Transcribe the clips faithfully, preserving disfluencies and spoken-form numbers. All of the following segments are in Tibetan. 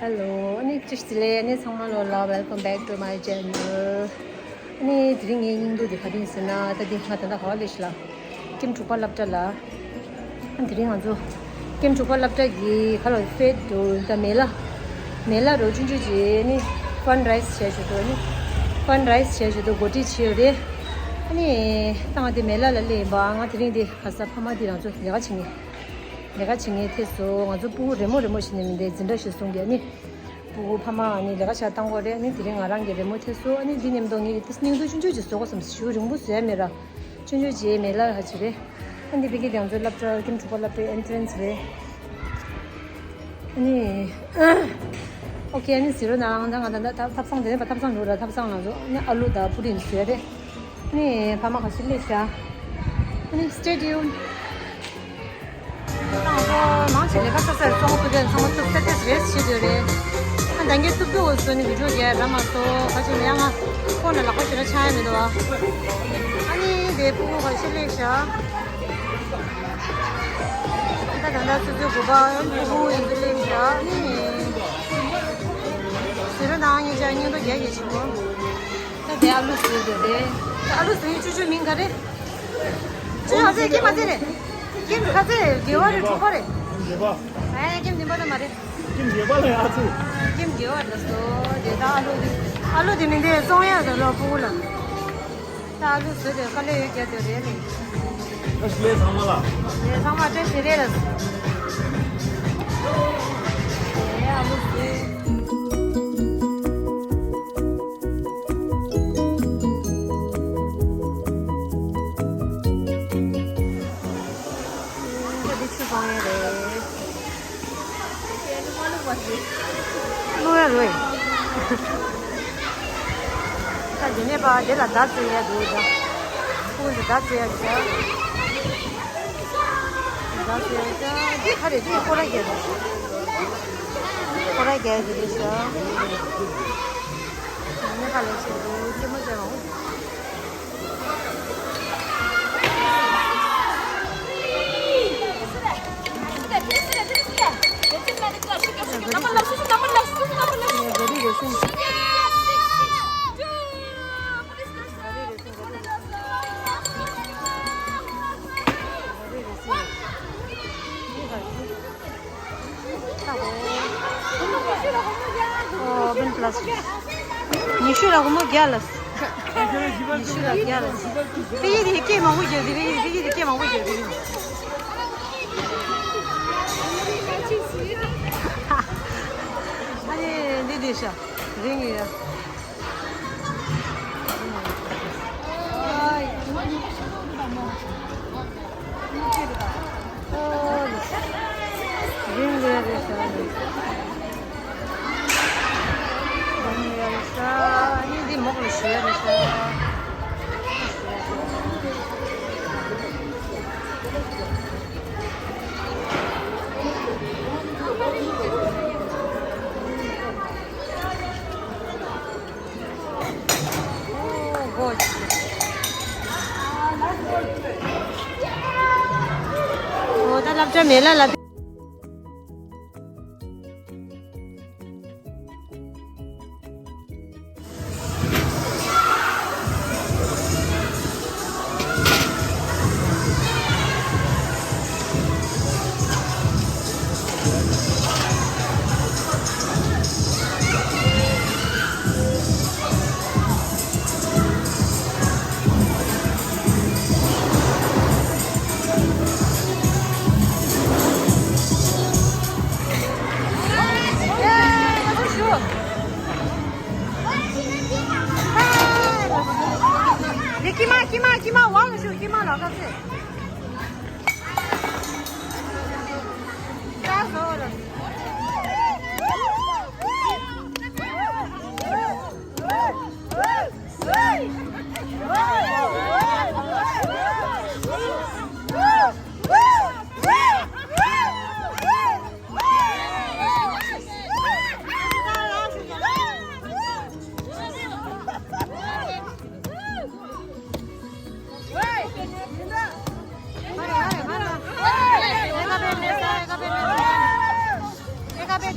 Hello, ཨ་ནི་བཀྲ་ཤིས་བདེ་ལེགས། ཨ་ནི་ཚང་མ་ལོ་ལ། Welcome back to my channel. ཨ་ནི་དེ་རིང་ངའི་སྙིང་སྡུག་དེ་ག་རེ་ཡིན་ཟེར་ན། ད་འདི་ང་ད་ལྟ་ག་པར་སླེབས་ཤག་ལ། ཀེམ་དྲུག་པ་སློབ་གྲྭ་ལ། ཨ་ནི་དེ་རིང་ང་ཚོ་ཀེམ་དྲུག་པ་སློབ་གྲྭ་གི་ཁ་ལོ་ཕེད་དུ་ད་མེ་ལ། མེ་ལ་རོ་ཆུང་ཆུང་ཅིག་ཨ་ནི་ཕན་རེ་ཛི་བྱས་བཞག་འདུག་ཨ་ནི་ཕན་རེ་ཛི་བྱས་བཞག་འདུག་གོ་སྒྲིག་བྱས་ཡོད་རེད། ཨ་ནི་ད་ང་དེ་མེ་ལ་ལ་སླེབས་ཡིན་པ། ང་དེ་རིང་དེ་ག་ས་ཕ་མ་དེ་རང་ཚོ་ལས་ཀ་བྱེད་ངེས། ལས་ཀ་བྱེད་མཁན་ཐེ་སོ། ང་ཚོ་སྤུ་གུ་རེ་མོ་རེ་མོ་བྱས་ནས་མི་འདི་འཛིན་གྲྭ་ཞིག་སོང་གི། ཨ་ནི་སྤུ་གུ་ཕ་མ་ཨ་ནི་ལས་ཀ་བྱ་བཏང་དགོས་རེད། ཨ་ནི་དེ་རིང་ང་རང་གི་རེ་མོ་ཐེ་སོ། ཨ་ནི་འདི་མཉམ་དུ་ངས་ཏིས་སྙིང་སྡུག་ཆུང་ཆུང་ཅིག་བཟོ་དགོས་བསམ། ཞེ་པོ་རིང་པོ་བཟོ་ཡ་མེད་ར། ཆུང་ཆུང་ཅིག་མེ་ལ་ཧ་ཅི་རེད། ཨ་ནི་ཕ་གི་དེ་ང་ཚོའི་སློབ་གྲྭ་ཀེམ་དྲུག་པ་སློབ་གྲྭའི་ཨེན་ཊི་རན་སི་རེད། ཨ་ནི་ཨོ་ཁེ། ཨ་ནི་ཟེར་རོ་ནང་ད་ང་ད་ད་ཐབ་ཚང་དེ་ནས་པ་ཐབ་ཚང་འགྲོ་ར། ཐབ་ཚང་ལ་ཚོ་ཨ་ནི་ཨ་ལུ་དང་པུ་ཌིང་བཟོ་ཡ་རེད། ནི་ཕ་མ་ག་ཤེད་ལས་བྱ། ནི་stay tuned། ང་ཚོ་མང་ཆེ་ལས་ཀ་ཚ་ཚ་རེད། ཚོང་ཚོ་དེ་ཚང་མ་ཚུགས་ཏེ་ཏེ་རེས་བྱེད་དུས་རེད། ཨ་ད་གིན་ཐུབ་ཐུབ་འོ་སོ་ནི་བི་ཌིའོ་རྒྱག་ར་མ་སོ། ག་ཅི་མེད་ཡ། ང་ཁོ་ན་ལག་པ་ཞེ་དྲག་ཆགས་ཡ་མི་འདུག་བ། ཨ་ནི་དེ་ཕྲུ་གུ་ག་ཤེད་ལས་བྱ། ད་ད་ད་ཚུ་ཚུ་གུ་པ་ཕྲུ་གུ་ཡིན་དུ་ལས་བྱ། ནི་ཟེར་ར་ནང་ཉིན་ཆ་ཉིན་དུ་རྒྱག་གི་ཆུ་མོ། ད་དེ་ཨ་ལུ་བཟོས་དེ་རེད། ཨ་ལུ་བཟོས་ཡིན། ཆུ་ཆུ་མིང་ག་རེ། ཆུ་ཆུ་ཨ་ཙེ་ཀེམ་ཨ་ཙེ་རེད། ཀེམ་ག་ཙེ་དགེ་བ་རེད། དྲུག་པ་རེད། ཀེམ་བདུན་པ། ཨ་ཀེམ་བདུན་པ་ད་མ་རེད། ཀེམ་བརྒྱད་པ་ལ་ཡ་ཨ་ཙེ། ཀེམ་དགེ་བ་རེད་སོ། དེ་ད་ཨ་ལུ་དེ། ཨ་ལུ་དེ་མིང་དེ་བཙོང་ཡ་ཟེར་ལོ་ཕྲུ་གུ་ལ། ད་ཨ་ལུ་བཟོས་དེ་དཀའ་ལས་ཡོད་རྒྱ་དེ་རེད་ལེ། ཨ་ཤི་ལེ་ཚང་མ་ལ། ལེ་ཚང་མ་བཀྲ་ཤིས་བདེ་ལེགས། ཨེ་ཨ་ལུ་བཟོས། འདི་ཆུ་སོང་ཡ་རེད། བླུག་ཡ་རེད། ད་འདི་ནས་པ་དེ་ལ་མདའ་རྩེ་ཡ་འདུག་ད་ཁོང་གི་མདའ་རྩེ་ཡ་འདུག་མདའ་རྩེ་ཡ་འདུག་འདི་ག་རེ་རེད། སྐོར་ར་རྒྱག་རེད། སྐོར་ར་རྒྱག་གི་རེད་ཤག་ངས་ཁ་ལས་བྱེད་འདུག་ཅི་མ་བྱེད་རུང་། ཉི་ཤུ་ལ་སྒོར་མོ་བརྒྱ་ལ། ཉི་ཤུ་ལ་བརྒྱ་ལ། དཔེ་ཡིག་དེ་སྐད་མང་པོ་རྒྱབ་དེ། དཔེ་ཡིག་དེ་སྐད་མང་པོ་རྒྱབ་དེ། ཨ་ནི་འདི་འདི་ཤ་རིང་ཡོད། རིང་ལ་རེད་ཤག་རིང་ལ་རེད་ཤག་ཨ་ནི་འདི་མོག་ལ་ཞུ་ཡ་རེད་ཤག་ཨོ་ད་སློབ་གྲྭ་མེད་ལ་ལ། ཁྱི་མ་ཁྱི་མ་ཁྱི་མ་ཝང་ཞུ། ཁྱི་མ་ལ་ཁ་ཚེ།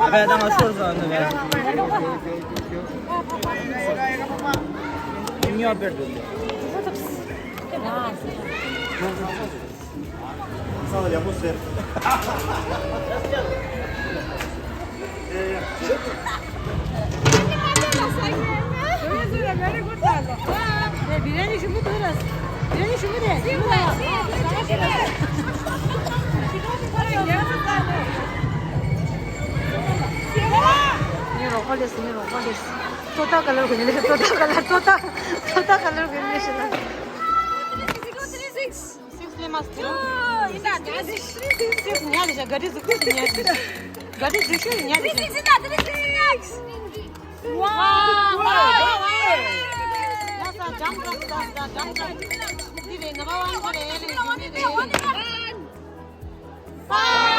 ཨ་བས་ད་ང་ཤོར་སོང་ཨ་ནི་བས། ཉོ་བེར་དུ། ས་ལ་ཡག་པོ་ཟེར། ངའི་རོགས་པ་ལས་སུ་ངའི་རོགས་པ་ལས་སུ། ཏོ་ཏ་ཀ་ལར་གོན་ནི་ལས། ཏོ་ཏ་ཀ་ལར། ཏོ་ཏ། ཏོ་ཏ་ཀ་ལར་གོན་ནི་ལས་ཤི་ན། སིགས་ལེ་མ་སི་ཏི་རོ། ཡིན་ད་ཏི་རི་སིགས། ཏི་རི་སིགས་ཉལ་ལེ་ཤ། ག་རི་ཟུག་ཏི་ཉལ་ལེ། ག་རི་ཟུག་ཤོ་ཉལ་ལེ་ཤ། ཏི་རི་སིགས་ཡིན་ད། ཏི་རི་སིགས་ཡིན་ད། Wow! Wow! Wow! That's a jump, jump, jump, jump, jump. This is number one for the Five.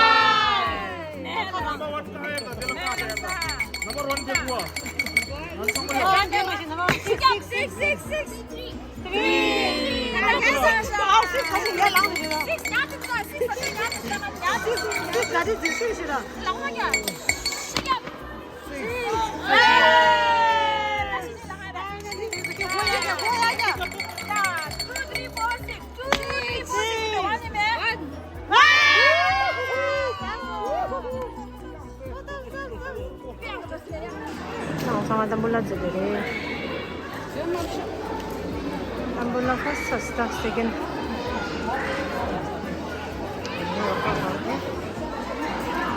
Number one कहाँ है? Number one देखो। Six, six, six, six. Three. Six. ཚང་མ་ཏམ་བུ་ལ་འཛུལ་གི་རེད། ཏམ་བུ་ལ་first, first, second.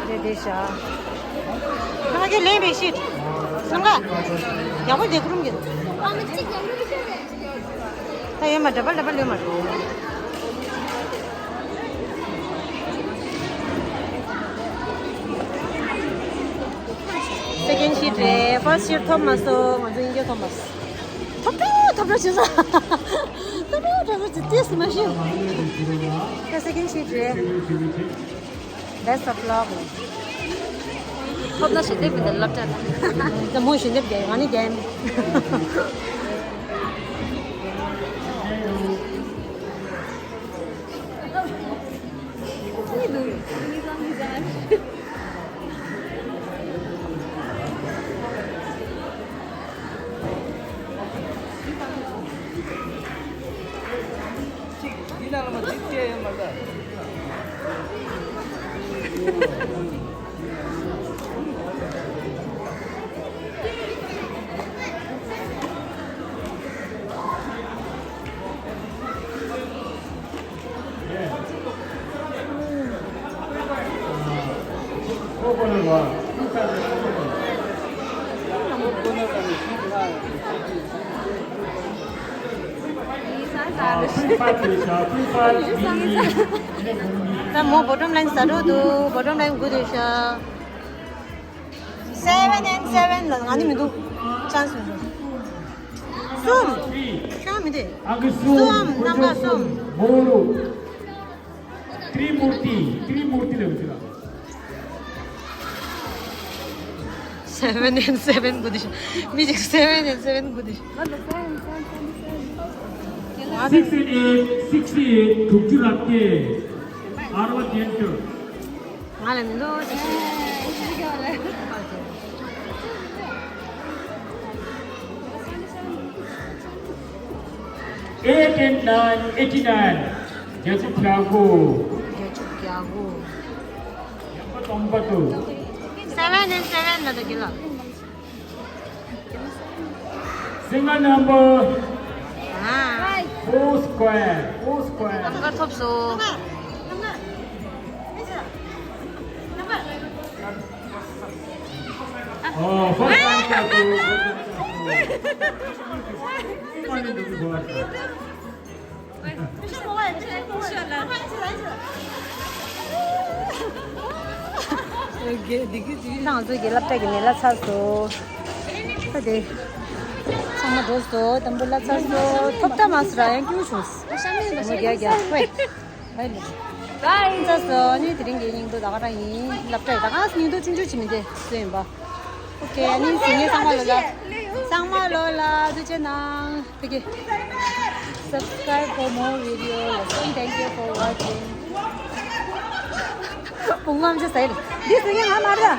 རེད་དེ་ཤ། ང་གི་ལེན་པའི་ཤིད། སྣང་ག་ཡག་པོ་དེ་ཁུ་རུམ་གྱི། ད་ཡོད་མ། double, double ཡོད་མ་རེད། Second sheet རེད། First sheet ཐོབ་མ་སོང་། ང་ཚོ་དབྱིན་སྐད་ཐོབ་མ་སོང་། ཐོབ་འགྲོ་ཐོབ་འགྲོ་བྱེད་ས། ཐོབ་འགྲོ་ཐོབ་འགྲོ་བྱེད་ཏེ་སུ་མ་ཤེས། ད་second sheet རེད། Best of luck. ཐོབ་ན་ཞེ་དེབ་མི་འདུག་སློབ་གྲྭ་ལ། ད་མོ་ཞེ་དེབ་རྒྱག་ང་ནི་རྒྱག་ཡིན། འདི་ནང་ལ་མ་འདི་བལྟས་ཡོད་མ་རེད། ད་མོ་bottom line ཟ་འགྲོ་འདུག bottom line དགུ་འདུག་ཤག seven and seven ལ་ང་ནི་མི་འདུག chance མི་འདུག་གསུམ། ཤོག་མི་འདུག་ཨ་ཁུ་གསུམ། གསུམ། རྣམ་པ་གསུམ། མོ་རུ། Trimurti, Trimurti ལ་འདུག seven and seven དགུ་འདུག་མི་གཅིག་seven and seven དགུ་འདུག Six and eight, sixty eight དྲུག་ཅུ་རེ་བརྒྱད། ཨ་རོ་ཇེན་ཊལ། ང་ལ་མི་འདུག Eight and nine, eighty nine བརྒྱད་ཅུ་གྱ་དགུ། བརྒྱད་ཅུ་གྱ་དགུ། ཡང་པ་སྟོང་པ་དུ། Seven and seven ལ་ད་གི་ལ། Single number ཨ། Four square, four square. ནམ་མཁར་ཐོབ་སོང་། Oh, first time to ང་ཚོའི་རྒན་སློབ་གྲྭ་གི་མི་ལ་ཚར་སོང་། ད་དེ་ཚང་མ་འགྲོ་སོང་། དམ་བུ་ལ་ཚར་སོང་། ཐོབ་ཐང་མ་སོང་ར་ཡང་སྐྱུར་བྱུང་། མོ་རྒྱག་རྒྱག་ཝེ། ཚར་སོང་། ནི་དེ་རིང་གི་སྙིང་པོ་ད་ག་རང་ཡིན། སློབ་གྲྭ་ཡི་ད་ག་སྙིང་པོ་ཆུང་ཆུང་ཅིག་མི་འདི་སུ་ཡིན་པ། ཨོ་ཁེ། ཨ་ནི་སི་ཉི་ཚང་མ་ལོ་ལ། ཚང་མ་ལོ་ལ་ཐུགས་རྗེ་གནང་། ཐུགས་རྗེ། Subscribe for more video. Thank you for watching. བུ་ངམ་ཅི་ཟེར། འདི་སི་ཉི་ང་མ་རེད།